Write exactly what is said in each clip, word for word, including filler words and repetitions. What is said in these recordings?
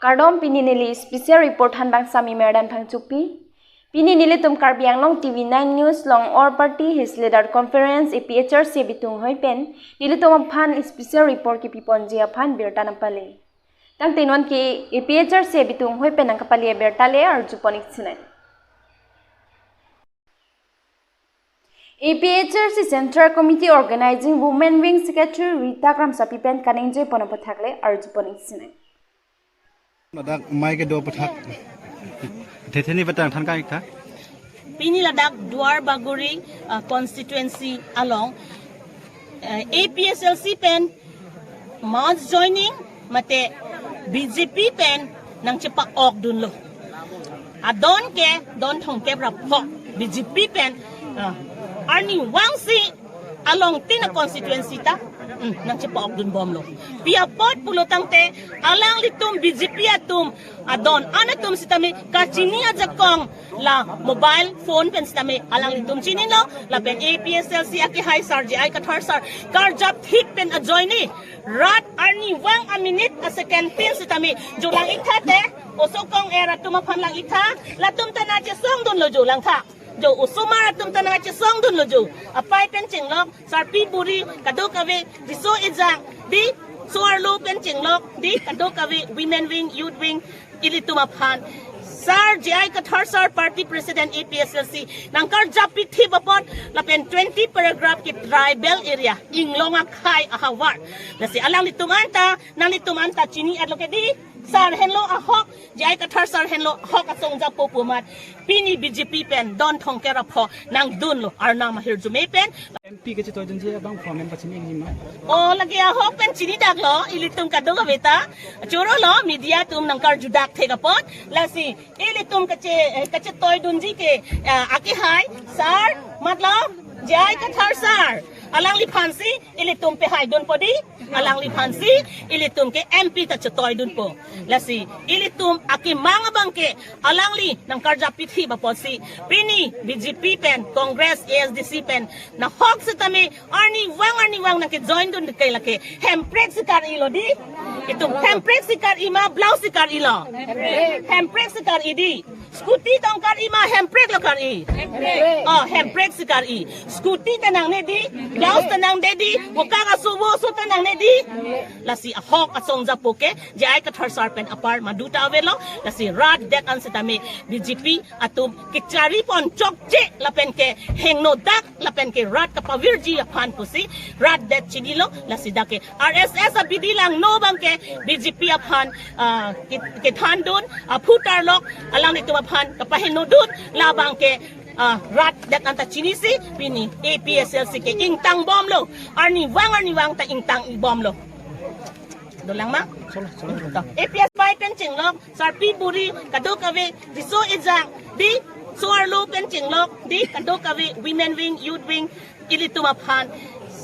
Kardom, pini neli special report thanbang Sami Merdan Phangchopi. Pini nelitum Karbi Anglong T V nine News along All Party Hills Leaders Conference, A P H L C abitung hoi pen nelitum aphan special report kipiponji aphan birta nangpale. Tangte non ke A P H L C abitung hoi pen nangkapale abirta le arjupon ik sinai. A P H L C Central Committee Organizing Women Wing Secretary Rita Kramsapi pen kaningje pon apathak le arjupon ik sinai. Ladak mai kedo apathak. Thethe ni petang than ka ik tha. Pini ladak Duar Bagori, uh, constituency along, uh, A P H L C pen mass joining mate B J P pen nangchepa-ok dunlo. Adon ke don thomkep ra pho B J P pen, ah, arnivang si along tin a constituency ta, hmm, nangchepa-ok dunbomlo. Pi apot pulo tangte alanglitum B J P atum adon an atum sitame kachini ajakong la mobile phone pen sitame alanglitum chinilo, lapen A P H L C akehai sar J I Kathar sar karjap thik pen ajoine rat arnivang a minute a second tin sitame jo lang ik tha te, oso kong-er atum aphan lang ik tha, latum ta nangchesong dunlo jo lang tha. Jo osomar atum ta nangchesong dunlo jo. Apai pen chenglok, sarpi buri, kadokave, riso ejang, dei, so-arlo pen chenglok, dei, kadokave, women wing, youth wing, ilitum aphan sar J I Kathar sar, party president A P H L C, nangkarjap pithip apot lapen twenty paragraph ke tribal area, inglong akhei ahavar. Lasi alanglitum anta, nanglitum anta chini-etlo ke dei, sar henlo ahok, J I Kathar sar henlo ahok asong japo pu amat pini B J P pen don thomkep ra pho nangdunlo, arnam ahirjume pen. M P kachetoidunji abang pho amen pachini ikji ma? O, lake ahok pen chinidaklo, ilitum kadokave ta. Chorolo, media atum nangkarjudak thek apot. Lasi ilitum kache, eh, kachetoidunji ke, eh, akehai sar, matlab, J I Kathar sar, alangliphan si ilitum pehai dunpo dei, alangliphan si ilitum ke M P ta chetoidunpo. Lasi ilitum akemang abang ke alangli nangkarjap pithip apotsi pini B J P pen, Congress, A S D C pen nahok sitame arnivang arnivang nangkejoin dun ke lake hemprek si kar-ilo dei. Itum hemprek si kar-i ma, blouse si kar-ilo? Hemprek si kar-i dei. Scooty tong kar-i ma, hemprek lo kar-i? Oh, hemprek si kar-i. Scooty ta nangne dei, blouse ta nangde dei, wokak aso vo aso ta nangne dei. Lasi ahok asong japo ke J I Kathar sar pen apar madu ta avelo. Lasi rat det an sitame B J P atum kechari pon chokche lapen ke hingno dak lapen ke rat kapavirji aphan pusi rat det chinilo. Lasi dak ke R S S abidi langno abang ke B J P aphan, ah, ke, kethandun, ah, aphu tarlok, alanglitum aphan kapahingno dun, labang ke, ah, rat det anta chinisi pini A P H L C ke ingtangbomlo, arnivang arnivang ta ingtang-ibomlo. Dolang ma? A P H L C pen chenglok, sarpi buri, kadokave, riso ejang, dei, so-arlo pen chenglok, dei, kadokave, women wing, youth wing, ilitum aphan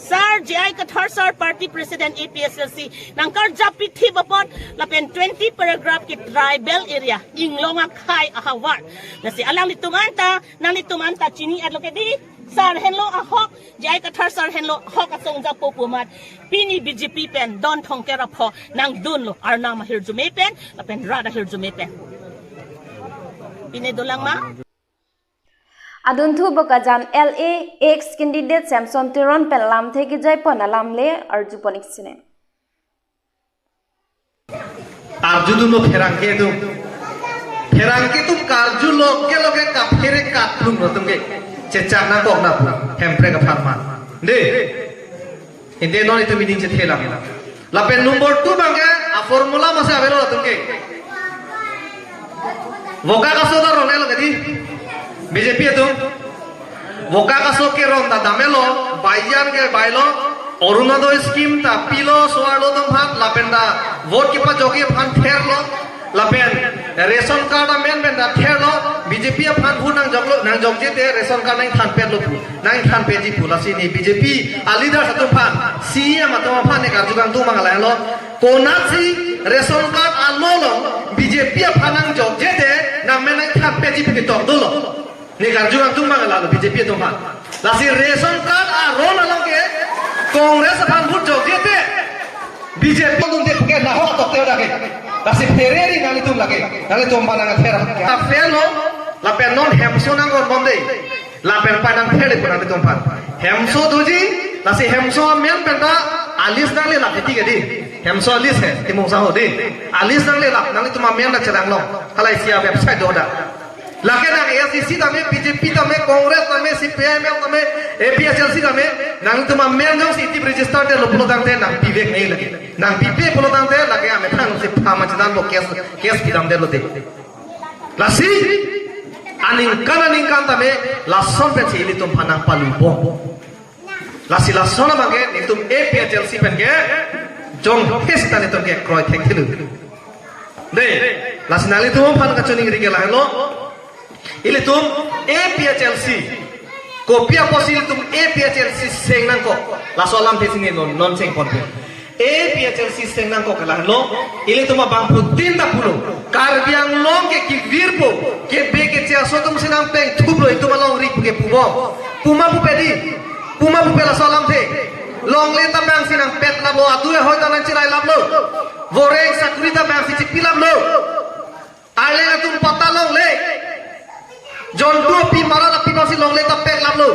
sar J I Kathar sar, party president A P H L C, nangkarjap pithip apot lapen twenty paragraph ke tribal area, inglong akhei ahavar. Lasi alanglitum anta, nanglitum anta chini-etlo ke dei, sar henlo ahok, J I Kathar sar henlo ahok asong japo pu amat pini B J P pen don thomkep ra pho nangdunlo, arnam ahirjume pen lapen rat ahirjume pen. Pini dolang ma? Adunthu Bokajan L A ex candidate Samson Teron pen lamthe kejai pon alam le arjupon ik sinai. Arjudunlo pherangke atum. Pherangke atum karju loke loke kaphere kaplung atum ke. Chechak nangkok na pu. Hemprek apharman. Dei. Ante non itum meeting chethelang. Lapen number two abang ke, a formula masi avelo latum ke. Wokak aso ta rong-etlo ke dei, B J P atum. Wokak aso kerong ta damlo, baijan ke bailo, Orunodoi scheme ta pilo, so-arlo atum aphan, lapen ta vote kepajokji aphan therlo, lapen ration card amen pen ta therlo, B J P aphan vote nangjoklo, nangjokje te ration card nangthanpetlo pu, nangthanpetji pu, lasi ne B J P a leaders atum aphan C E M atum aphan ne karju kangtung abang lahelo, konatsi ration card alo along B J P aphan nangjokje te nangmen nangthanpetji pu ketok dolo. Ne karju kangtung abang lahelo B J P atum aphan. Lasi ration card aron along ke Congress aphan vote jokje te B J P atum te puke nahok atok te dak Lasi pherere nanglitum lake, nanglitum aphan nang ather. Aphan lo, lapen non hemso nang kon bomde. Lapen pa nang phere pura nanglitum aphan. Hemso doji, lasi hemso amen pen ta a-list nanglelap titi ke dei. Hemso a-list he, Timung saho dei. A-list nanglelap, nanglitum amen ta chelang long. Halahei isi a-website do dak. Lake nang A I C C tame, B J P tame, Congress tame, C P I M L tame, A P H L C tame, nangtum amen jongsi itip register detlo pulo tangte nangpivek nangji lake. Nangpipe pulo tangte lake amethang si phama chedan bo case, case pidam detlo dei. Lasi aningkan aningkan tame lason pensi ilitum aphan nangpalu bom. Lasi lason abangke itum A P H L C pen ke jong his tan itum ke kroi thekthelo. Dei, lasi nanglitum aphan kachiningri ke lahenlo. Ilitum A P H L C. Kopi apotsi ilitum A P H L C seng nangkok. Laso alamthe si ne non, non seng ponpo. A P H L C seng nangkok ke lahenlo. Ilitum abangphutin ta pulo. Karbi Anglong ke kevirpo. Kebe keche aso atum si nangplengthuplo itum alongri pu ke pubom. Puma pupe dei. Puma pupe laso alamthe. Longle ta bang si nangpetlaplo, adu ehoi ta nangcherailaplo. Voreng sakuri ta bang si chipilaplo. Arleng atum patta longle. Jontu api mara api masi longle ta peklaplo.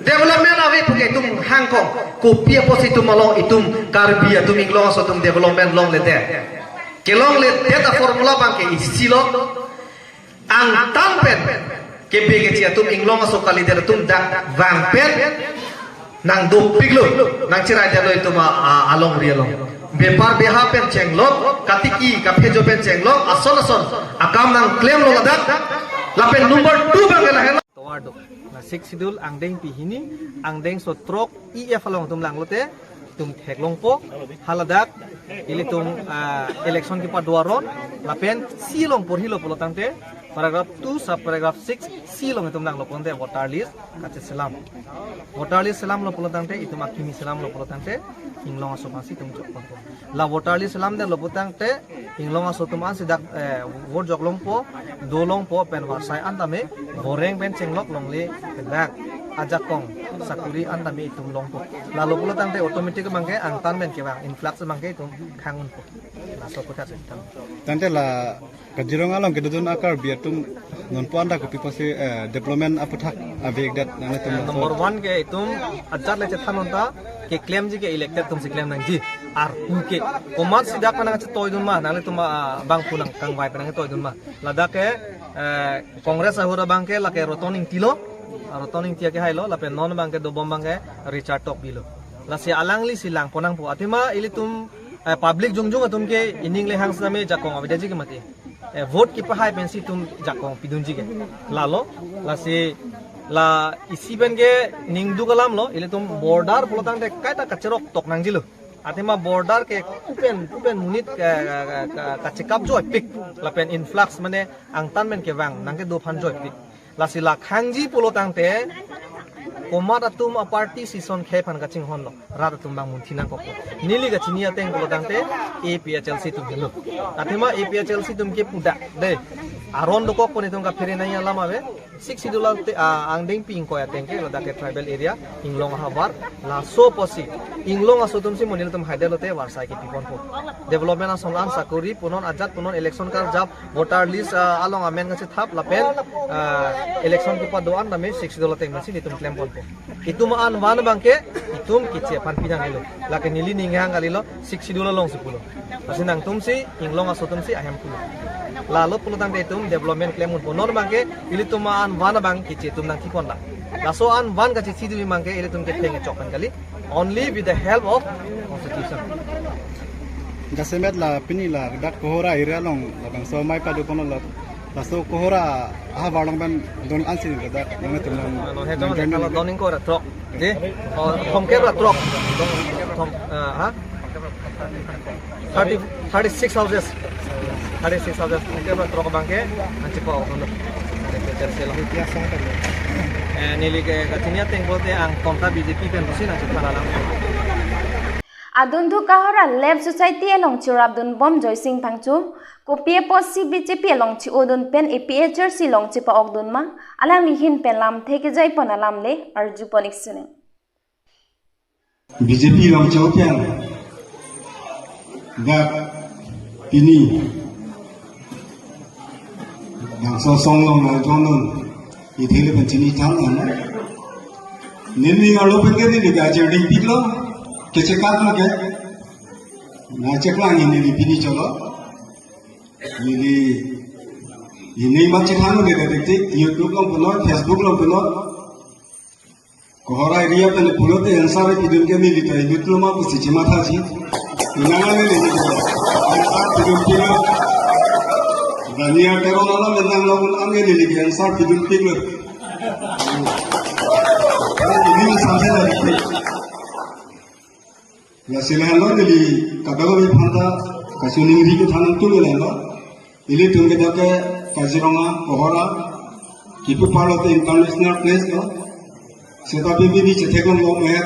Development ave pu ke itum hangkong. Kopi apotsi itum along itum Karbi atum Inglong aso atum development longle te. Kelongledet a-formula abangke isi lo. Angtan pen kebe keche atum Inglong aso kalidet atum dak vang pen nangdopiklo, nangcheraidetlo itum a, a, alongri along. Bepar beha pen chenglok, katiki kaphejo pen chenglok, ason ason akam nangklemlo ladak. Lapen number two abangke lahenlo. Tovar do. La Sixth Schedule angdeng pi hini, angdengso throk E F along itum langlote, itum theklongpo, haladak ilitum, ah, election kepado aron, lapen C along porhilo pulo tangte, paragraph two, sub paragraph six, C along itum langlo pulote voter list kacheselam. Voter list selamlo pulo tangte, itum akimi selamlo pulo tangte, Inglong aso aphansi itum jokponpo. La voter list selamdetlo pulo tangte, Inglong aso atum ansi dak, eh, vote joklongpo, dolongpo pen varsai an tame, voreng pen chenglok longle dak ajakong sakuri an tame itum longpo. Lalo pulo tangte automatic abangke angtan pen kevang influx abangke itum khang unpo. Laso aputhak itum. Tangte la Kaziranga along kedodun a-Karbi atum nonpu anta kopi apotsi, eh, development aputhak avekdet nanglitum Eh, laso. Number one ke itum ajat le chethan unta keklemji ke elected atumsi klem nangji. Arpu ke komatsi dak pen nangchetoidun ma, nanglitum, ah, bangphu nangkangvai pen nangchetoidun ma. Ladak ke, eh, Congress ahut abangke lake Roton Ingti lo, ah, Roton Ingti akehailo, lapen non abangke dobom abangke Richard Tokbi lo. Lasi alanglisi langpon nangpo. Athema ilitum, eh, public jongjong atum ke ining le hang sitame jakong avedetji ke mati. Eh, vote kepahai pensi itum jakong pidunji ke. Lalo, lasi la isi pen ke ningduk alam lo, ilitum border pulo tangte kaita kacherok tok nangjilo. Athema border ke open, open monit ka, ka, ka, ka, kachekap joipik. Lapen influx mane angtan pen kevang, nangkedo aphan joipik. Lasi la khangji pulo tangte, komat atum a-party sison khei aphan kachinghonlo, rat atum bang munthi nangkok. Neli kachini ateng pulo tangte, A P H L C atum helo. Athema A P H L C atum ke pudak, dei. Aron dokok pon itum kaphere nangji alam ave, Sixth Schedule te, ah, angdeng pi ingkoi ateng ke, ladak ke tribal area, Inglong ahavar, laso apotsi, Inglong aso atumsi monit atum haidetlote varsai kepiponpo. Development ason an sakuri punon ajat punon election karjap, voter list, ah, along amen kachethap lapen, ah, election kepado an tame Sixth Schedule ateng pensi itum klemponpo. Itum an van abangke itum keche aphan pinanglo. Lake neli ninghang kalilo, Sixth Schedule alongsi pulo. Lasi nangtumsi, Inglong aso atumsi ahem pulo. Lalo pulo tangte itum development klem unpo. Non abangke ilitum an van abang keche itum nangthipon la. Laso an van kachethi dui abangke ilitum ketheng chok pen kali. Only with the help of constitution. Jasemet la pini ladak Kohora area along labangso amei padoponlo, laso Kohora ahavar along pen don ansi ladak nangtum nang. Ano he nang don join kalo nang. Don ingkoi ra throk. Dei, oh, thomkep ra throk. Thom, ah, ha? Thirty, thirty-six houses. Thirty-six houses. Thomkep ra throk abangke nangchepa-ok lo. Eh, neli ke kachini ateng pulote angtonta B J P pen pusi nangchephan alang. Adun thu Kohora Left Society along chirapdunbom Joysing Phangcho, kopi apotsi B J P along chi-odun pen A P H L C along chepa-okdun ma, alangli ahin pen lamthe kejaipon alam le arjupon ik sinang. B J P along cho pen dak Pini bangso asong along nangjoin un, ithele pen chini than an. Neli arlo pen ke neli ke ajar dingpiklo, kechekaklo ke. Na cheklang neli pini cholo. Neli, neli ma chethan un de tik, YouTube along punon, Facebook along punon. Kohora area pen pulote answer pidun ke neli ta inut lo ma pusi chemathaji. Inang neli ke answer pidunpiklo. Daniel Teron alam nanglo un-an ke neli ke answer pidunpiklo. Neli sampai dari. Lasi lahenlo neli kadokave aphanta kachiningri kethan nangtum lahenlo. Ilitum ke dak ke Kaziranga, Kohora, kipu parlo te international place lo. Seta pini pini chetheklonglo meher.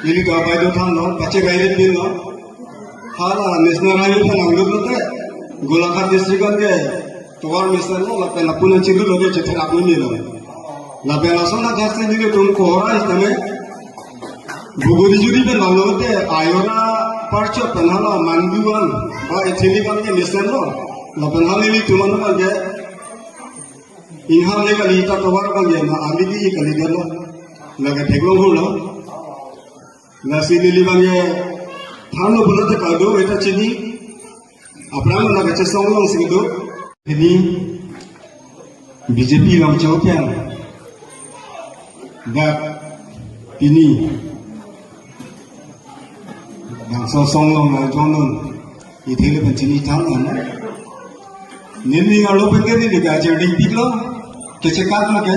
Ili ta bai do thanlo, pache bai rit pinlo. Hala national highway pen nanglut lote Golaghat district an ke tovar mesenlo, lapen lapu-an chinglu lote chetherak nangji lo. Lapen lason ajaksi nelitum Kohora sitame Buguri juri pen vanglo te ayora parchot pen hala mandu an ba etheli an ke mesenlo. Lapen hala nelitum an ke ingham le kali ta tovar an ke na amidi kali dalo. Lake theklong holo. Lasi neli abang ke thanlo pulote kado eta chini. Aphrang na kachesong alongsi kedo. Pini B J P along chokyan. Dak pini bangso asong along nangjoin un, ithele pen chini than an. Neli arlo pen ke neli ke ajar dingpiklo, kechekaklo ke.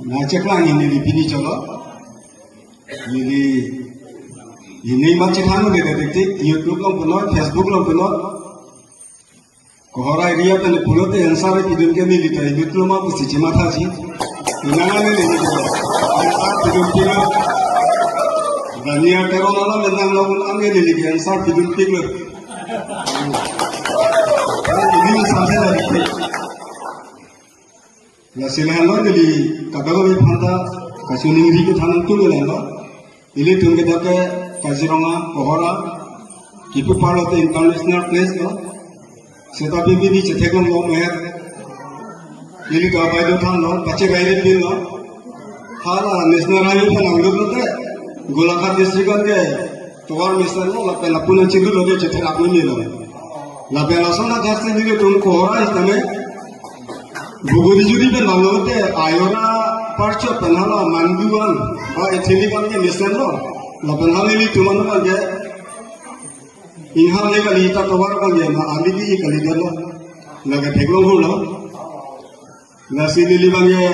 Na cheklang neli pini cholo. Neli, neli ma chethan un de tik, YouTube along punon, Facebook along punon. Kohora area pen pulote answer pidun ke neli ta inut lo ma pusi chemathaji. Inang neli ke answer pidunpiklo. Daniel Teron alam nanglo un-an ke neli ke answer pidunpiklo. Neli sampai dari. Lasi lahenlo neli kadokave aphanta kachiningri kethan nangtum lahenlo. Ilitum ke dak ke Kaziranga, Kohora, kipu parlo te international place lo. Seta pini pini chetheklonglo meher. Ili ta bai do thanlo, pache bai rit pinlo. Hala national highway pen nanglut lote Golaghat district an ke tovar mesenlo, lapen lapu-an chinglu lote chetherak nangji lo. Lapen lason ajaksi nelitum Kohora sitame Buguri juri pen vanglo te ayora parchot pen hala mandu an ba etheli an ke mesenlo. Lapen hala nelitum an ke ingham le kali ta tovar an ke na amidi kali dalo. Lake theklong holo. Lasi neli abang ke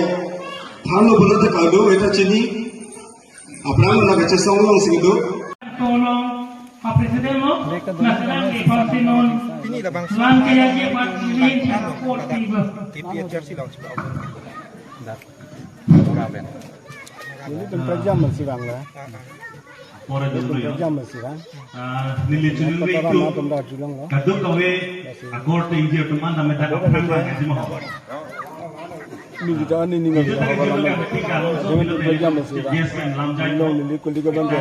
thanlo pulote kado eta chini. Aphrang na kachesong alongsi kedo. Tolong, Pak Presiden lo, nasaran di vaksin non. Pini labang lam kaya je buat ini support tiba. T P H R C launch. Dak. Ora ben. Nelitum pejam masih bang lah. Ora Nelitum dulu ya. Pejam masih bang. Ah, neli chunung Kota itu Rama Tumda Julong lo. Kadokave akor tinggi teman nama dak aphrang bang aja mau. Ni kita ni ni nggak bisa apa lama. Dia tu kerja masih lah. Belum ni kulit ke bangke.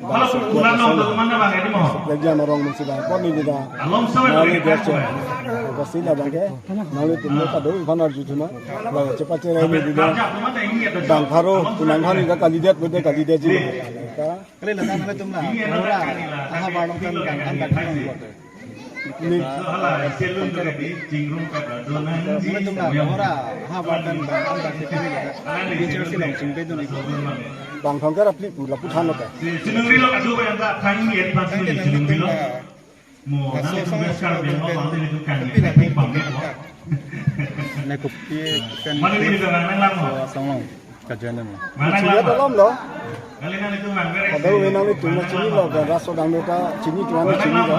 Kalau pulang dong teman bang aja mau. Kerja norong masih lah. Kau ni kita. Along sama. Nali dia tu. Pasti lah bangke. Nali tu dia kado ikan arju tu na. Lah cepat cerai ni dia. Bang Pharo, kunang khan ka kalidet bode kalidet ji. Kali la nang tum la, ora, aha barong kan kan an kan kan. Ni. Hala, selun tu di, chingrum ka dona. Nang tum la, ora, aha barong kan kan an kan kan. Ni chira si long chingpe tu ni. Bang thong kara pli pu la pu than lo ka. Sinung rilo ka du yang tak thangi advance ni sinung rilo. Mo, nang tum beskar bemo bang ni tu kan ni. Tapi bang ni mo. Nai kopi kan. Mana ni tu nang lang mo. Song long. Kajian mo. Mana chini lang mo. Alam lo. Kali nang itu bang beres. Ada wenang ni tuna chini lo, dan raso dang neta chini tuan ni chini lo.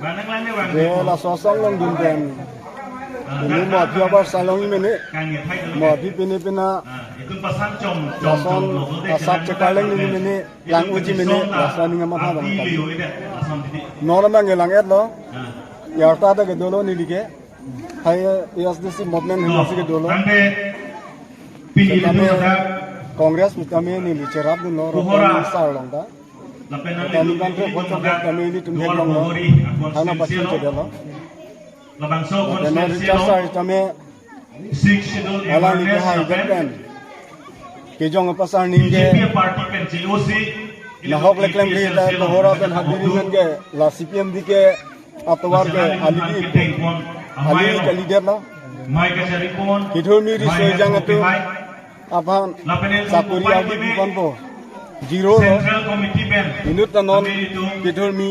Mana lang ni bang. Dia la sosong long dun den. Ini mo api abar salong ini ni. Kan ni thai mo api pini pina. Ah, itu pasang com com. Lason com, asap cekaleng ini ni. Lang uji mene, lason ninga matha bang. Normal ngelang et lo. Yarta ta ke dolo neli ke. Hai A S D C movement hingga si ke dolo. Setame Congress mitame neli cherap dun lo, Roton Sar long ta. Lapen kami kan ke bocor ke kami ilitum ke long lo. Hana pasin chedelo. Labangso constituency Richard lo. Sar tame six schedule alang awareness lapen kejong pasar ning ke B J P party pen J O C nahok le klem ri ta tohora pen hadiri men ke la C P M D ke atovar ke alili, alili ke leader lo. Mai kachari pon. Kithurmi Riso Ejang atum aphan sakori agi pi ponpo. Zero lo. Inut ta non kithurmi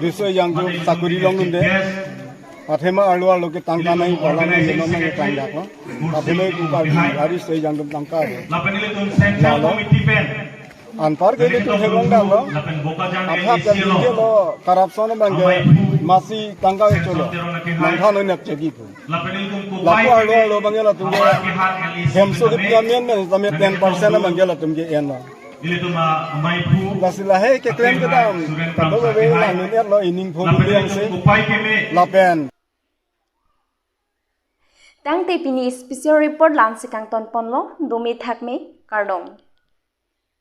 Riso Ejang atum sakori longdunde. Athema arlo arlo ke tangka nangji pu alam nangji non nangji tangka ko. Athema ipupa Riso Ejang atum tangka. Lalo. Anpar ke ilitum theklong damlo. Apha ke lo corruption abang ke masi tangka ke cholo. Nangthan nap chegi pu. Lapu arlo arlo abang ke latum ke hemso ke piamen men tame ten percent abang ke latum ke enlo. Lasi lahei keklem kedam. Kado ke lang nun etlo ining pho biang se. Lapen. Tangte pini special report la-ansi kangton ponlo, dome thakme, kardom.